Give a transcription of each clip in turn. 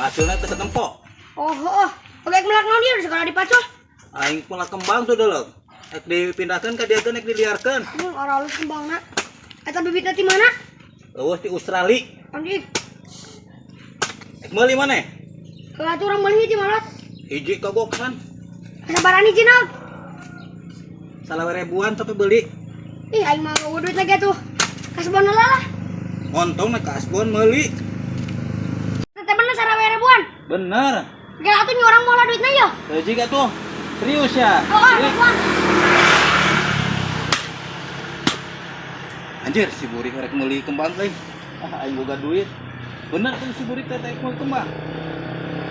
Paculna teu ketempo. Oh, heeh. Oke, melak naon ieu segala dipacul. Aing pola kembang tuh dulu. Ek dipindahkeun ka dieu ek diliarkeun. Ora alus kembangna. Eta bibitna ti mana? Eueuh ti Australia. Anjing. Ek meuli maneh? Heula atuh urang meuli hiji malat. Hiji kagoksan. Kasabaran hiji naon? Salawe ribuan tapi beli. Ih, aing mah eueuh duit lagi atuh. Kasbon heula lah. Ontong na kasbon meuli. Teh bener sarawe ribuan. Bener. Gak atuh nyorang mola duitna ya. Hiji atuh. Serius ya? Oh, ribuan. Anjir, si Burik rek meuli kembang euy. Ah, aing boga duit. Bener tuh si Burik teh rek meuli kembang.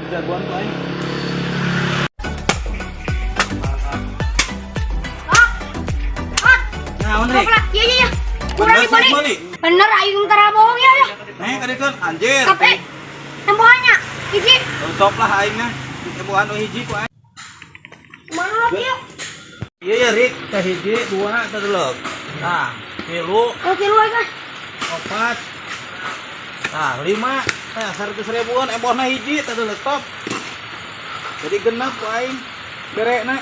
Jagoan tuh aing. Ah. Ah. Naon rek? Iya iya iya. Kurang Bener dibeli. sok meuli. Bener aing tara bohong ya ya. Nih kadiekeun anjir. Tapi tempohannya hiji. Top lah aing mah. Tempohan nu hiji ku aing. Mana lo ieu? Iya ya Rik, teh hiji, dua, teh dulu. Nah, tilu, Oh, tilu aja. opat. Nah, lima, teh 100 ribuan, embohna hiji, teh dulu top. Jadi genap ku aing berekna.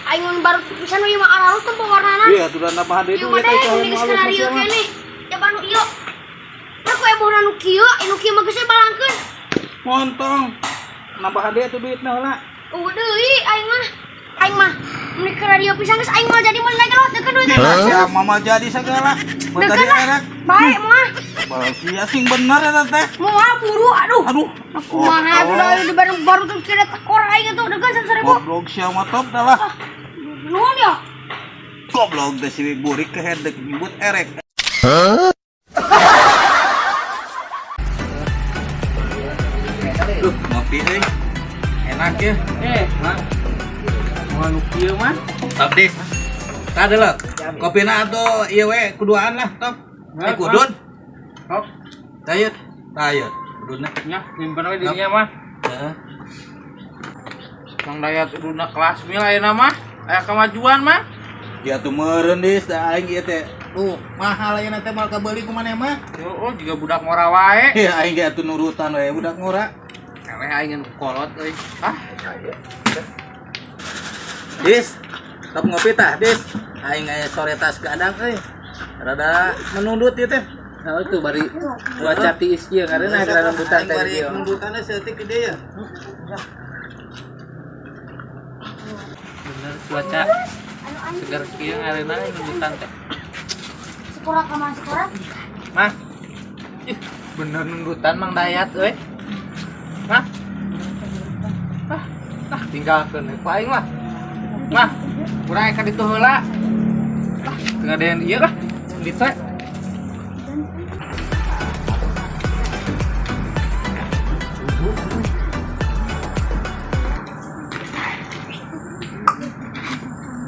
Aing mun baru pisan we mah aralus tempo warnana. Iya, tuh dan nambahan deui Ieu duit mah teh deh, cah mending nu alus skenario mah. keneh. Coba nu ieu. Nah, ku ebohna nu kieu, nu kieu mah geus balangkeun. Montong. Nambahan deui atuh duitna heula. Eueuh deui aing mah. Aing mah mun ke radio pisan geus aing mah jadi meuli lagi lo deukeun duit. Sia mama jadi segala. Mun Deukeun tadi lah. erek. Bae moal. Sia sing bener eta teh. Moal buru aduh. Aduh. Kumaha tuh dah di baru baru tuh kira tekor aing tuh deukeun 100.000. Goblok sia mah top dah lah. Nuhun ya. Goblok deh si Burik kehedek nyebut erek. Duh, ngopi euy. Enak ya. Mah. Mau nu kieu mah. Top dis. Tah deuleu. Kopina atuh ieu we kuduaan lah, top. Eh kudun. Top. Tayut. Tayut. Kudunna. Nya, nyimpen we dirinya mah. Heeh. Mang Dayat uduna kelas mil ayeuna mah. Aya kemajuan mah. Dia tuh meureun dis da aing ieu teh. Duh, mahal ayeuna teh moal kabeuli ku maneh mah. Oh, juga budak ngora wae. Ya aing ge atuh nurutan we budak ngora. Eleh aing ngan kolot euy. Ah, Dis, top ngopi tah, Dis. Aing aya sore tas gadang euy. Rada menundut ieu teh. nah itu bari cuaca tiis ieu karena gara rambutan Aing teh bari ieu. nundutanna saeutik gede ya. Bener cuaca segar kieu ngareuna rambutan teh. Sekolah ka mana sekolah? Mah. Ih, bener nundutan Mang Dayat euy. Mah. Ah, ah tinggalkeun we ku aing lah. Mah, urang ka ditu heula. Ah, teu ngadean ieu lah. Dit we.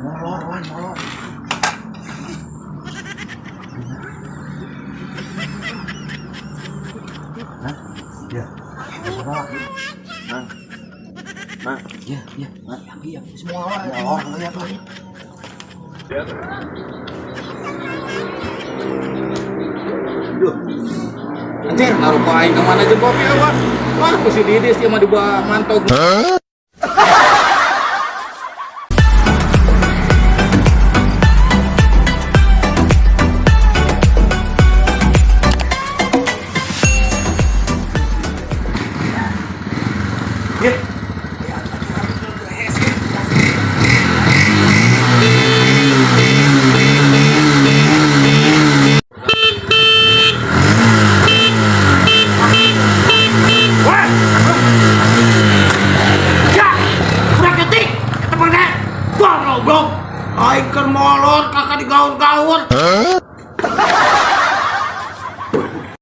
Molor wan, molor. Hah? Ya. Mang. Mang. Ya, ya. Iya, semua molor lihat lah. Duh. Anjir, naruh ko aing kemana aja kopi awak. Wah, ku si Didis dia mah dibawa mantog. Raketik, temennya, goblok, aing keur molor kakak digaur-gaur.